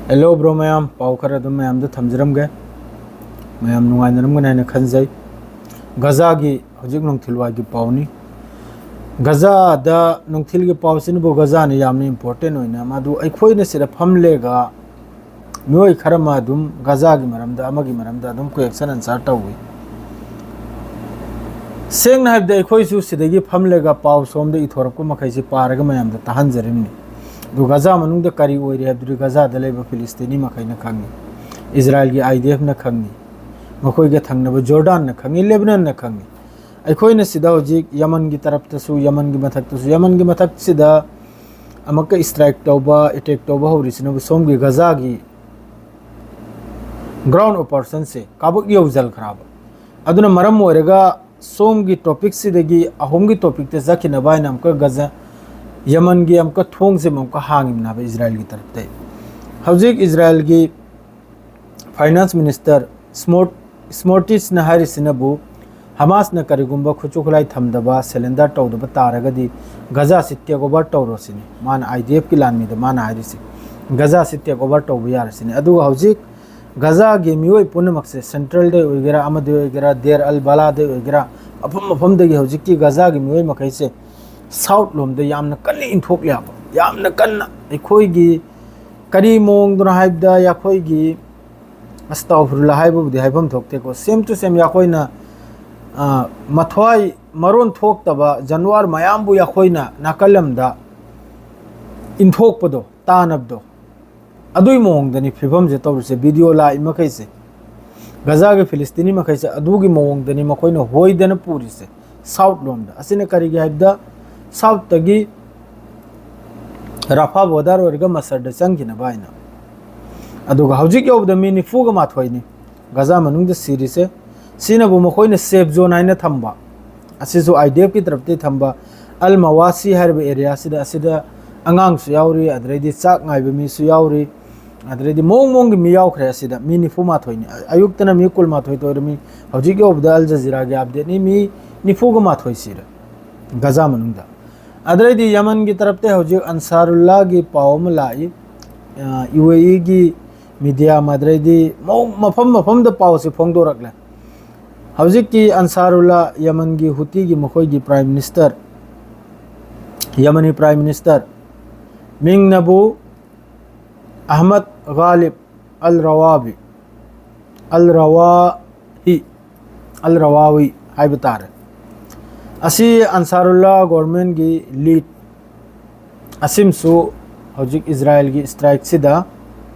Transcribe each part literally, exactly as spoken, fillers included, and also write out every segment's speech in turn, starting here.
Hello bro ꯃꯌꯥꯝ, ꯄꯥꯎ ꯈꯔ ꯑꯗꯨꯝ ꯃꯌꯥꯝꯗ ꯊꯝꯖꯔꯝꯒꯦ꯫ ꯃꯌꯥꯝ ꯅꯨꯡꯉꯥꯏꯅꯔꯝꯒꯅꯤ ꯍꯥꯏꯅ ꯈꯟꯖꯩ꯫ ꯒꯖꯥꯒꯤ ꯍꯧꯖꯤꯛ ꯅꯨꯡꯊꯤꯜꯋꯥꯏꯒꯤ ꯄꯥꯎꯅꯤ꯫ ꯒꯖꯥꯗ ꯅꯨꯡꯊꯤꯜꯒꯤ ꯄꯥꯎꯁꯤꯅꯕꯨ ꯒꯖꯥꯅ ꯌꯥꯝꯅ important ꯑꯣꯏꯅ, ꯃꯗꯨ ꯑꯩꯈꯣꯏꯅ ꯁꯤꯗ ꯐꯝꯂꯦꯒ ꯃꯤꯑꯣꯏ ꯈꯔ ꯑꯃ ꯑꯗꯨꯝ ꯒꯖꯥꯒꯤ ꯃꯔꯝꯗ, ꯑꯃꯒꯤ ꯃꯔꯝꯗ ꯑꯗꯨꯝ question answer ꯇꯧꯏ꯫ ꯁꯦꯡꯅ ꯍꯥꯏꯕꯗ ꯑꯩꯈꯣꯏꯁꯨ ꯁꯤꯗꯒꯤ ꯐꯝꯂꯒ ꯄꯥꯎ ꯁꯣꯝꯗ ꯏꯊꯣꯔꯛꯄ ꯃꯈꯩꯁꯤ ꯄꯥꯔꯒ ꯃꯌꯥꯝꯗ ꯇꯥꯍꯟꯖꯔꯤꯕꯅꯤ꯫ ꯑꯗꯨ ꯒꯖꯥ ꯃꯅꯨꯡꯗ ꯀꯔꯤ ꯑꯣꯏꯔꯤ ꯍꯥꯏꯕꯗꯨꯗꯤ ꯒꯖꯥꯗ ꯂꯩꯕ ꯐꯤꯂꯤꯁꯇꯤꯅꯤ ꯃꯈꯩꯅ ꯈꯪꯉꯤ, ꯏꯖꯔꯥꯏꯜꯒꯤ IDFꯅ ꯈꯪꯉꯤ, ꯃꯈꯣꯏꯒ ꯊꯪꯅꯕ ꯖꯣꯔꯗꯥꯟꯅ ꯈꯪꯉꯤ, ꯂꯦꯕꯅꯟꯅ ꯈꯪꯉꯤ꯫ ꯑꯩꯈꯣꯏꯅ ꯁꯤꯗ ꯍꯧꯖꯤꯛ ꯌꯃꯟꯒꯤ ꯇꯔꯞꯇꯁꯨ, ꯌꯃꯟꯒꯤ ꯃꯊꯛꯇꯁꯨ, ꯌꯃꯟꯒꯤ ꯃꯊꯛꯁꯤꯗ ꯑꯃꯨꯛꯀ strike ꯇꯧꯕ, attack ꯇꯧꯕ ꯍꯧꯔꯤꯁꯤꯅꯕꯨ ꯁꯣꯝꯒꯤ ꯒꯖꯥꯒꯤ ground operationꯁꯦ ꯀꯥꯕꯛ ꯌꯧꯖꯜꯈ꯭ꯔꯕ꯫ ꯑꯗꯨꯅ ꯃꯔꯝ ꯑꯣꯏꯔꯒ ꯁꯣꯝꯒꯤ topicꯁꯤꯗꯒꯤ ꯑꯍꯨꯝꯒꯤ topicꯇ ꯆꯠꯈꯤꯅꯕ ꯍꯥꯏꯅ ꯑꯃꯨꯛꯀ ꯒꯖꯥ, ꯌꯃꯟꯒꯤ ꯑꯃꯨꯛꯀ ꯊꯣꯡꯁꯦ ꯑꯃꯨꯛꯀ ꯍꯥꯡꯉꯤꯕꯅꯦꯕ ꯏꯖꯔꯥꯏꯜꯒꯤ ꯇꯔꯞꯇꯩ꯫ ꯍꯧꯖꯤꯛ ꯏꯖꯔꯥꯏꯜꯒꯤ finance minister ꯁ꯭ꯃꯣꯔ-, ꯁ꯭ꯃꯣꯔꯇꯤꯁꯅ ꯍꯥꯏꯔꯤꯁꯤꯅꯕꯨ ꯍꯃꯥꯁꯅ ꯀꯔꯤꯒꯨꯝꯕ ꯈꯨꯠꯁꯨ ꯈꯨꯠꯂꯥꯏ ꯊꯝꯗꯕ, surrender ꯇꯧꯗꯕ ꯇꯥꯔꯒꯗꯤ ꯒꯖꯥꯁꯤ take over ꯇꯧꯔꯣ ꯁꯤꯅꯤ ꯃꯥꯅ, IDFꯀꯤ ꯂꯥꯟꯃꯤꯗ ꯃꯥꯅ ꯍꯥꯏꯔꯤꯁꯤ꯫ ꯒꯖꯥꯁꯤ take over ꯇꯧꯕ ꯌꯥꯔꯦ ꯁꯤꯅꯤ꯫ ꯑꯗꯨꯒ ꯍꯧꯖꯤꯛ ꯒꯖꯥꯒꯤ ꯃꯤꯑꯣꯏ ꯄꯨꯝꯅꯃꯛꯁꯦ, centralꯗ ꯑꯣꯏꯒꯦꯔꯥ, ꯑꯃꯗ ꯑꯣꯏꯒꯦꯔꯥ, ꯗꯦꯔ ꯑꯜ ꯕꯂꯥꯗ ꯑꯣꯏꯒꯦꯔꯥ, ꯃꯐꯝ ꯃꯐꯝꯗꯒꯤ ꯍꯧꯖꯤꯛꯀꯤ ꯒꯖꯥꯒꯤ ꯃꯤꯑꯣꯏ ꯃꯈꯩꯁꯦ south ꯂꯣꯝꯗ ꯌꯥꯝꯅ ꯀꯟꯅ ꯏꯟꯊꯣꯛꯂꯦ ꯍꯥꯏꯕ꯫ ꯌꯥꯝꯅ ꯀꯟꯅ ꯑꯩꯈꯣꯏꯒꯤ ꯀꯔꯤ ꯃꯑꯣꯡꯗꯅꯣ ꯍꯥꯏꯕꯗ, ꯑꯩꯈꯣꯏꯒꯤ, ꯑꯁꯇꯥꯎꯐꯤꯔꯨꯜꯂꯥ ꯍꯥꯏꯕꯕꯨꯗꯤ ꯍꯥꯏꯐꯝ ꯊꯣꯛꯇꯦꯀꯣ, same to same ꯑꯩꯈꯣꯏꯅ, ꯑ, ꯃꯊ꯭ꯋꯥꯏ ꯃꯔꯣꯟ ꯊꯣꯛꯇꯕ ꯖꯥꯅꯋꯥꯔ ꯃꯌꯥꯝꯕꯨ ꯑꯩꯈꯣꯏꯅ ꯅꯥꯀꯜ ꯑꯃꯗ ꯏꯟꯊꯣꯛꯄꯗꯣ, ꯇꯥꯅꯕꯗꯣ, ꯑꯗꯨꯒꯤ ꯃꯑꯣꯡꯗꯅꯤ ꯐꯤꯕꯝꯁꯦ ꯇꯧꯔꯤꯁꯦ꯫ Video ꯂꯥꯛꯏ ꯃꯈꯩꯁꯦ, ꯒꯖꯥꯒꯤ ꯐꯤꯂꯤꯁꯇꯤꯅꯤ ꯃꯈꯩꯁꯦ ꯑꯗꯨꯒꯤ ꯃꯑꯣꯡꯗꯅꯤ ꯃꯈꯣꯏꯅ ꯍꯣꯏꯗꯅ ꯄꯨꯔꯤꯁꯦ south ꯂꯣꯝꯗ꯫ ꯑꯁꯤꯅ ꯀꯔꯤꯒꯤ ꯍꯥꯏꯕꯗ, southꯇꯒꯤ ꯔꯥꯐꯥ border ꯑꯣꯏꯔꯒ ꯃꯁꯔꯗ ꯆꯪꯈꯤꯅꯕ ꯍꯥꯏꯅ꯫ ꯑꯗꯨꯒ ꯍꯧꯖꯤꯛ ꯌꯧꯕꯗ ꯃꯤ ꯅꯤꯐꯨꯒ ꯃꯥꯊꯣꯏꯅꯤ ꯒꯖꯥ ꯃꯅꯨꯡꯗ ꯁꯤꯔꯤꯁꯦ꯫ ꯁꯤꯅꯕꯨ ꯃꯈꯣꯏꯅ safe zone ꯍꯥꯏꯅ ꯊꯝꯕ, ꯑꯁꯤꯁꯨ IDFꯀꯤ ꯇꯔꯞꯇꯒꯤ ꯊꯝꯕ꯫ ꯑꯜ ꯃꯋꯥꯁꯤ ꯍꯥꯏꯔꯤꯕ areaꯁꯤꯗ, ꯑꯁꯤꯗ ꯑꯉꯥꯡꯁꯨ ꯌꯥꯎꯔꯤ, ꯑꯗꯨꯗꯩꯗꯤ ꯆꯥꯛ ꯉꯥꯏꯕ ꯃꯤꯁꯨ ꯌꯥꯎꯔꯤ, ꯑꯗꯨꯗꯩꯗꯤ ꯃꯑꯣꯡ ꯃꯑꯣꯡꯒꯤ ꯃꯤ ꯌꯥꯎꯈ꯭ꯔꯦ꯫ ꯑꯁꯤꯗ ꯃꯤ ꯅꯤꯐꯨ ꯃꯥꯊꯣꯏꯅꯤ, ꯑꯌꯨꯛꯇꯅ ꯃꯤ ꯀꯨꯟꯃꯥꯊꯣꯏ ꯇꯧꯔꯝꯃꯤ, ꯍꯧꯖꯤꯛ ꯌꯧꯕꯗ ꯑꯜ ꯖꯖꯤꯔꯥꯒꯤ updateꯅꯤ, ꯃꯤ ꯅꯤꯐꯨꯒ ꯃꯥꯊꯣꯏ ꯁꯤꯔꯦ ꯒꯖꯥ ꯃꯅꯨꯡꯗ꯫ ꯑꯗꯨꯗꯩꯗꯤ ꯌꯃꯟꯒꯤ ꯇꯔꯞꯇ ꯍꯧꯖꯤꯛ ꯑꯟꯁꯥꯔꯨꯜꯂꯥꯒꯤ ꯄꯥꯎ ꯑꯃ ꯂꯥꯛꯏ꯫ ꯌꯨ ꯑꯦ ꯏꯒꯤ ꯃꯤꯗꯤꯌꯥ ꯃꯥꯗ꯭ꯔꯩꯗꯤ ꯃꯐꯝ ꯃꯐꯝꯗ ꯄꯥꯎꯁꯤ ꯐꯣꯡꯗꯣꯔꯛꯂꯦ꯫ ꯍꯧꯖꯤꯛꯀꯤ ꯑꯟꯁꯥꯔꯨꯜꯂꯥ, ꯌꯃꯟꯒꯤ ꯍꯨꯇꯤꯒꯤ ꯃꯈꯣꯏꯒꯤ prime minister, ꯌꯃꯅꯤ prime minister ꯃꯤꯡꯅꯕꯨ Ahmad ꯒꯥꯂꯤꯕ ꯑꯜ ꯔꯋꯥꯕꯤ, ꯑꯜ ꯔꯋꯥꯍꯤ, ꯑꯜ ꯔꯋꯥꯋꯤ ꯍꯥꯏꯕ ꯇꯥꯔꯦ꯫ ꯑꯁꯤ ꯑꯟꯁꯥꯔꯨꯜꯂꯥ ꯒꯣꯔꯃꯦꯟꯒꯤ ꯂꯤꯗ ꯑꯁꯤꯝꯁꯨ ꯍꯧꯖꯤꯛ ꯏꯖꯔꯥꯌꯦꯜꯒꯤ ꯏꯁꯇ꯭ꯔꯥꯏꯛꯁꯤꯗ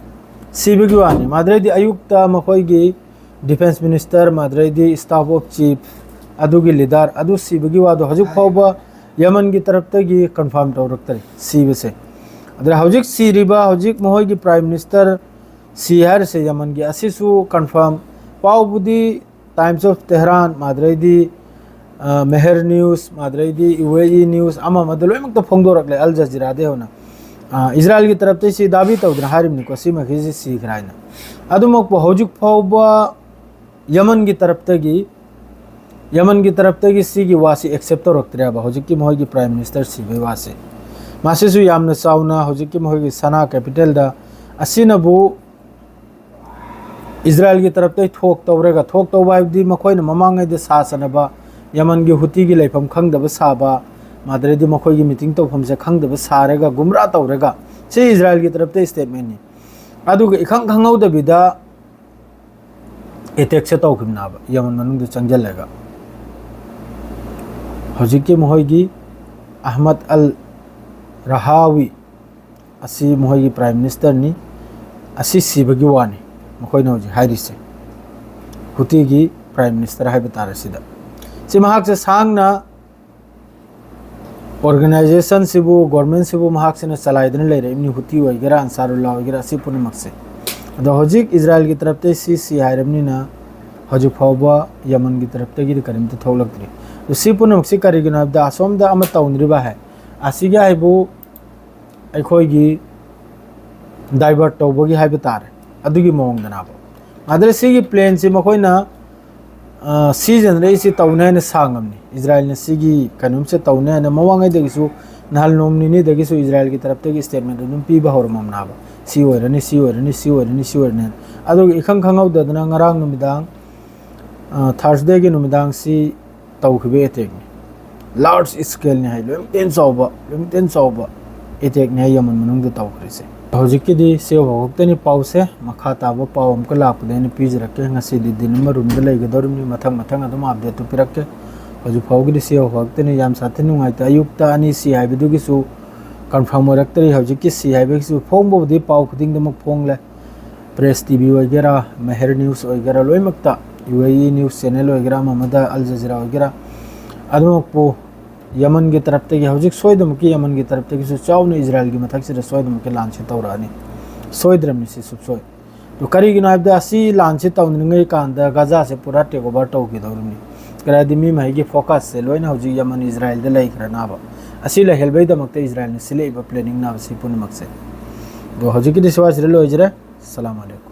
ꯁꯤꯕꯒꯤ ꯋꯥꯅꯤ꯫ ꯃꯥꯗ꯭ꯔꯩꯗꯤ ꯑꯌꯨꯛꯇ ꯃꯈꯣꯏꯒꯤ ꯗꯤꯐꯦꯟꯁ ꯃꯤꯅꯤꯁꯇꯔ, ꯃꯥꯗ꯭ꯔꯩꯗꯤ ꯁ꯭ꯇꯥꯐ ꯑꯣꯐ ꯆꯤꯐ, ꯑꯗꯨꯒꯤ ꯂꯤꯗꯔ ꯑꯗꯨ ꯁꯤꯕꯒꯤ ꯋꯥꯗꯣ ꯍꯧꯖꯤꯛ ꯐꯥꯎꯕ ꯌꯃꯟꯒꯤ ꯇꯔꯞꯇꯒꯤ ꯀꯟꯐꯥꯔꯝ ꯇꯧꯔꯛꯇꯔꯤ ꯁꯤꯕꯁꯦ꯫ ꯑꯗꯨꯅ ꯍꯧꯖꯤꯛ ꯁꯤꯔꯤꯕ, ꯍꯧꯖꯤꯛ ꯃꯈꯣꯏꯒꯤ ꯄ꯭ꯔꯥꯏꯝ ꯃꯤꯅꯤꯁꯇꯔ ꯁꯤ ꯍꯥꯏꯔꯤꯁꯦ ꯌꯃꯟꯒꯤ, ꯑꯁꯤꯁꯨ ꯀꯟꯐꯥꯔꯝ ꯄꯥꯎꯕꯨꯗꯤ ꯇꯥꯏꯝꯁ ꯑꯣꯐ ꯇꯦꯍꯔꯥꯟ, ꯃꯥꯗ꯭ꯔꯩꯗꯤ ꯃꯦꯍꯔ ꯅ꯭ꯌꯨꯁ, ꯃꯥꯗ꯭ꯔꯩꯗꯤ ꯌꯨ ꯑꯦ ꯏ ꯅ꯭ꯌꯨꯁ, ꯑꯃ ꯑꯃꯗ ꯂꯣꯏꯅꯃꯛꯇ ꯐꯣꯡꯗꯣꯔꯛꯂꯦ, ꯑꯜ ꯖꯖꯤꯔꯥꯗꯩ ꯍꯧꯅ꯫ ꯏꯖꯔꯥꯌꯦꯜꯒꯤ ꯇꯔꯞꯇꯩ ꯁꯤ ꯗꯥꯕꯤ ꯇꯧꯗꯅ ꯍꯥꯏꯔꯤꯕꯅꯤꯀꯣ, ꯁꯤꯃꯈꯩꯁꯤ ꯁꯤꯈ꯭ꯔꯦ ꯍꯥꯏꯅ꯫ ꯑꯗꯨꯃꯛꯄꯨ ꯍꯧꯖꯤꯛ ꯐꯥꯎꯕ ꯌꯃꯟꯒꯤ ꯇꯔꯞꯇꯒꯤ, ꯌꯃꯟꯒꯤ ꯇꯔꯞꯇꯒꯤ ꯁꯤꯒꯤ ꯋꯥꯁꯤ ꯑꯦꯛꯁꯦꯞ ꯇꯧꯔꯛꯇ꯭ꯔꯦꯕ ꯍꯧꯖꯤꯛꯀꯤ ꯃꯈꯣꯏꯒꯤ ꯄ꯭ꯔꯥꯏꯝ ꯃꯤꯅꯤꯁꯇꯔ ꯁꯤꯕꯒꯤ ꯋꯥꯁꯦ꯫ ꯃꯁꯤꯁꯨ ꯌꯥꯝꯅ ꯆꯥꯎꯅ ꯍꯧꯖꯤꯛꯀꯤ ꯃꯈꯣꯏꯒꯤ ꯁꯅꯥ ꯀꯦꯄꯤꯇꯦꯜꯗ ꯑꯁꯤꯅꯕꯨ ꯏꯖꯔꯥꯌꯦꯜꯒꯤ ꯇꯔꯞꯇꯩ ꯊꯣꯛ ꯇꯧꯔꯒ, ꯊꯣꯛ ꯇꯧꯕ ꯍꯥꯏꯕꯗꯤ ꯃꯈꯣꯏꯅ ꯃꯃꯥꯡꯉꯩꯗ ꯁꯥ ꯁꯥꯅꯕ ꯌꯃꯟꯒꯤ ꯍꯨꯇꯤꯒꯤ ꯂꯩꯐꯝ ꯈꯪꯗꯕ ꯁꯥꯕ, ꯃꯥꯗ꯭ꯔꯩꯗꯤ ꯃꯈꯣꯏꯒꯤ ꯃꯤꯇꯤꯡ ꯇꯧꯐꯝꯁꯦ ꯈꯪꯗꯕ ꯁꯥꯔꯒ, ꯒꯨꯝꯔꯥ ꯇꯧꯔꯒ, ꯁꯤ ꯏꯖꯔꯥꯌꯦꯜꯒꯤ ꯇꯔꯞꯇꯩ ꯁ꯭ꯇꯦꯠꯃꯦꯟꯅꯤ꯫ ꯑꯗꯨꯒ ꯏꯈꯪ ꯈꯪꯍꯧꯗꯕꯤꯗ ꯑꯦꯇꯦꯛꯁꯦ ꯇꯧꯈꯤꯕꯅꯦꯕ ꯌꯃꯟ ꯃꯅꯨꯡꯗ ꯆꯪꯁꯤꯜꯂꯒ꯫ ꯍꯧꯖꯤꯛꯀꯤ ꯃꯈꯣꯏꯒꯤ ꯑꯍꯃꯗ ꯑꯜ ꯔꯍꯥꯋꯤ ꯑꯁꯤ ꯃꯈꯣꯏꯒꯤ ꯄ꯭ꯔꯥꯏꯝ ꯃꯤꯅꯤꯁꯇꯔꯅꯤ꯫ ꯑꯁꯤ ꯁꯤꯕꯒꯤ ꯋꯥꯅꯤ ꯃꯈꯣꯏꯅ ꯍꯧꯖꯤꯛ ꯍꯥꯏꯔꯤꯁꯦ, ꯍꯨꯇꯤꯒꯤ ꯄ꯭ꯔꯥꯏꯝ ꯃꯤꯅꯤꯁꯇꯔ ꯍꯥꯏꯕ ꯇꯥꯔꯦ ꯁꯤꯗ꯫ ꯁꯤ ꯃꯍꯥꯛꯁꯦ ꯁꯥꯡꯅ ꯑꯣꯔꯒꯅꯥꯏꯖꯦꯁꯟꯁꯤꯕꯨ, ꯒꯣꯔꯃꯦꯟꯁꯤꯕꯨ ꯃꯍꯥꯛꯁꯤꯅ ꯆꯂꯥꯏꯗꯨꯅ ꯂꯩꯔꯛꯏꯕꯅꯤ, ꯍꯨꯇꯤ ꯑꯣꯏꯒꯦꯔꯥ, ꯑꯟꯁꯥꯔꯨꯜꯂꯥ ꯑꯣꯏꯒꯦꯔꯥ, ꯑꯁꯤ ꯄꯨꯝꯅꯃꯛꯁꯦ꯫ ꯑꯗꯣ ꯍꯧꯖꯤꯛ ꯏꯖꯔꯥꯌꯦꯜꯒꯤ ꯇꯔꯞꯇꯩ ꯁꯤ ꯁꯤ ꯍꯥꯏꯔꯕꯅꯤꯅ ꯍꯧꯖꯤꯛ ꯐꯥꯎꯕ ꯌꯃꯟꯒꯤ ꯇꯔꯞꯇꯒꯤꯗꯤ ꯀꯔꯤꯝꯇ ꯊꯣꯛꯂꯛꯇ꯭ꯔꯤ꯫ ꯑꯗꯣ ꯁꯤ ꯄꯨꯝꯅꯃꯛꯁꯤ ꯀꯔꯤꯒꯤꯅꯣ ꯍꯥꯏꯕꯗ, ꯑꯁꯣꯝꯗ ꯑꯃ ꯇꯧꯅꯔꯤꯕ ꯍꯥꯏ, ꯑꯁꯤꯒꯤ ꯍꯥꯏꯕꯨ ꯑꯩꯈꯣꯏꯒꯤ ꯗꯥꯏꯚꯔꯠ ꯇꯧꯕꯒꯤ ꯍꯥꯏꯕ ꯇꯥꯔꯦ, ꯑꯗꯨꯒꯤ ꯃꯑꯣꯡꯗꯅꯦꯕ꯫ ꯑꯗꯨꯅ ꯁꯤꯒꯤ ꯄ꯭ꯂꯦꯟꯁꯤ ꯃꯈꯣꯏꯅ ꯁꯤꯖꯤꯟꯅꯔꯛꯏꯁꯤ ꯇꯧꯅꯤ ꯍꯥꯏꯅ ꯁꯥꯡꯉꯝꯅꯤ꯫ ꯏꯖꯔꯥꯏꯜꯅ ꯁꯤꯒꯤ ꯀꯩꯅꯣꯝꯁꯦ ꯇꯧꯅꯤ ꯍꯥꯏꯅ ꯃꯃꯥꯡꯉꯩꯗꯒꯤꯁꯨ, ꯅꯍꯥꯟ ꯅꯣꯡ ꯅꯤꯅꯤꯗꯒꯤꯁꯨ ꯏꯖꯔꯥꯏꯜꯒꯤ ꯇꯔꯞꯇꯒꯤ ꯁ꯭ꯇꯦꯠꯃꯦꯟ ꯑꯗꯨꯝ ꯄꯤꯕ ꯍꯧꯔꯝꯃꯝꯅꯦꯕ꯫ ꯁꯤ ꯑꯣꯏꯔꯅꯤ, ꯁꯤ ꯑꯣꯏꯔꯅꯤ, ꯁꯤ ꯑꯣꯏꯔꯅꯤ, ꯁꯤ ꯑꯣꯏꯔꯅꯤ ꯍꯥꯏꯅ꯫ ꯑꯗꯨꯒ ꯏꯈꯪ ꯈꯪꯍꯧꯗꯗꯅ ꯉꯔꯥꯡ ꯅꯨꯃꯤꯗꯥꯡ, ꯊꯥꯔꯁꯗꯦꯒꯤ ꯅꯨꯃꯤꯗꯥꯡꯁꯤ ꯇꯧꯈꯤꯕ ꯑꯦꯇꯦꯛꯅꯤ꯫ ꯂꯥꯔꯖ ꯁ꯭ꯀꯦꯜꯅꯤ ꯍꯥꯏ, ꯂꯣꯏꯃꯛꯇꯩꯅ ꯆꯥꯎꯕ, ꯂꯣꯏꯃꯛꯇꯩꯅ ꯆꯥꯎꯕ ꯑꯦꯇꯦꯛꯅꯤ ꯍꯥꯏ ꯌꯃꯟ ꯃꯅꯨꯡꯗ ꯇꯧꯈ꯭ꯔꯤꯁꯦ꯫ ꯍꯧꯖꯤꯛꯀꯤꯗꯤ ꯁꯤ ꯐꯥꯎꯕ ꯈꯛꯇꯅꯤ ꯄꯥꯎꯁꯦ꯫ ꯃꯈꯥ ꯇꯥꯕ ꯄꯥꯎ ꯑꯃꯨꯛꯀ ꯂꯥꯛꯄꯗ ꯑꯩꯅ ꯄꯤꯖꯔꯛꯀꯦ꯫ ꯉꯁꯤꯗꯤ ꯗꯤꯟ ꯑꯃ ꯔꯨꯝꯗ ꯂꯩꯒꯗꯧꯔꯤꯕꯅꯤ꯫ ꯃꯊꯪ ꯃꯊꯪ ꯑꯗꯨꯝ ꯑꯞꯗꯦꯠꯇꯨ ꯄꯤꯔꯛꯀꯦ꯫ ꯍꯧꯖꯤꯛ ꯐꯥꯎꯒꯤꯗꯤ ꯁꯤ ꯐꯥꯎꯕ ꯈꯛꯇꯅꯤ꯫ ꯌꯥꯝ ꯁꯥꯊꯤꯅ ꯅꯨꯡꯉꯥꯏꯇꯦ꯫ ꯑꯌꯨꯛꯇ ꯑꯅꯤ ꯁꯤ ꯍꯥꯏꯕꯗꯨꯒꯤꯁꯨ ꯀꯟꯐꯥꯔꯝ ꯑꯣꯏꯔꯛꯇ꯭ꯔꯤ꯫ ꯍꯧꯖꯤꯛꯀꯤ ꯁꯤ ꯍꯥꯏꯕꯒꯤꯁꯨ ꯐꯣꯡꯕꯕꯨꯗꯤ ꯄꯥꯎ ꯈꯨꯗꯤꯡꯗꯃꯛ ꯐꯣꯡꯂꯦ꯫ ꯄ꯭ꯔꯦꯁ ꯇꯤ ꯚꯤ ꯑꯣꯏꯒꯦꯔꯥ, ꯃꯦꯍꯔ ꯅ꯭ꯌꯨꯁ ꯑꯣꯏꯒꯦꯔꯥ, ꯂꯣꯏꯅꯃꯛꯇ, U A E news channel ꯑꯣꯏꯒꯦꯔꯥ, ꯑꯃ ꯑꯃꯗ ꯑꯜ ꯖꯖꯤꯔꯥ ꯑꯣꯏꯒꯦꯔꯥ, ꯑꯗꯨꯃꯛꯄꯨ ꯌꯃꯟꯒꯤ ꯇꯔꯞꯇꯒꯤ, ꯍꯧꯖꯤꯛ ꯁꯣꯏꯗꯅꯃꯛꯀꯤ ꯌꯃꯟꯒꯤ ꯇꯔꯞꯇꯒꯤꯁꯨ ꯆꯥꯎꯅ ꯏꯖꯔꯥꯏꯜꯒꯤ ꯃꯊꯛꯁꯤꯗ ꯁꯣꯏꯗꯅꯃꯛꯀꯤ ꯂꯥꯟꯁꯤ ꯇꯧꯔꯛꯑꯅꯤ꯫ ꯁꯣꯏꯗ꯭ꯔꯕꯅꯤ ꯁꯤ ꯁꯨꯞꯁꯣꯏ꯫ ꯑꯗꯨ ꯀꯔꯤꯒꯤꯅꯣ ꯍꯥꯏꯕꯗ, ꯑꯁꯤ ꯂꯥꯟꯁꯤ ꯇꯧꯅꯔꯤꯉꯩ ꯀꯥꯟꯗ ꯒꯖꯥꯁꯦ ꯄꯨꯔꯥ ꯇꯦꯛ ꯑꯣꯚꯔ ꯇꯧꯈꯤꯗꯧꯔꯤꯕꯅꯤ꯫ ꯀꯔꯤ ꯍꯥꯏꯗꯤ, ꯃꯤ ꯃꯍꯩꯒꯤ ꯐꯣꯀꯁꯁꯦ ꯂꯣꯏꯅ ꯍꯧꯖꯤꯛ ꯌꯃꯟ ꯏꯖꯔꯥꯏꯜꯗ ꯂꯩꯈ꯭ꯔꯅꯕ꯫ ꯑꯁꯤ ꯂꯩꯍꯟꯕꯩꯗꯃꯛꯇ ꯏꯖꯔꯥꯏꯜꯅ ꯁꯤꯜꯂꯛꯏꯕ ꯄ꯭ꯂꯦꯅꯤꯡꯅꯕ ꯁꯤ ꯄꯨꯝꯅꯃꯛꯁꯦ꯫ ꯑꯗꯣ ꯍꯧꯖꯤꯛꯀꯤꯗꯤ ꯁ꯭ꯋꯥꯏꯁꯤꯗ ꯂꯣꯏꯖꯔꯦ꯫ ꯁꯂꯥꯝ ꯑꯂꯩꯀꯨꯝ꯫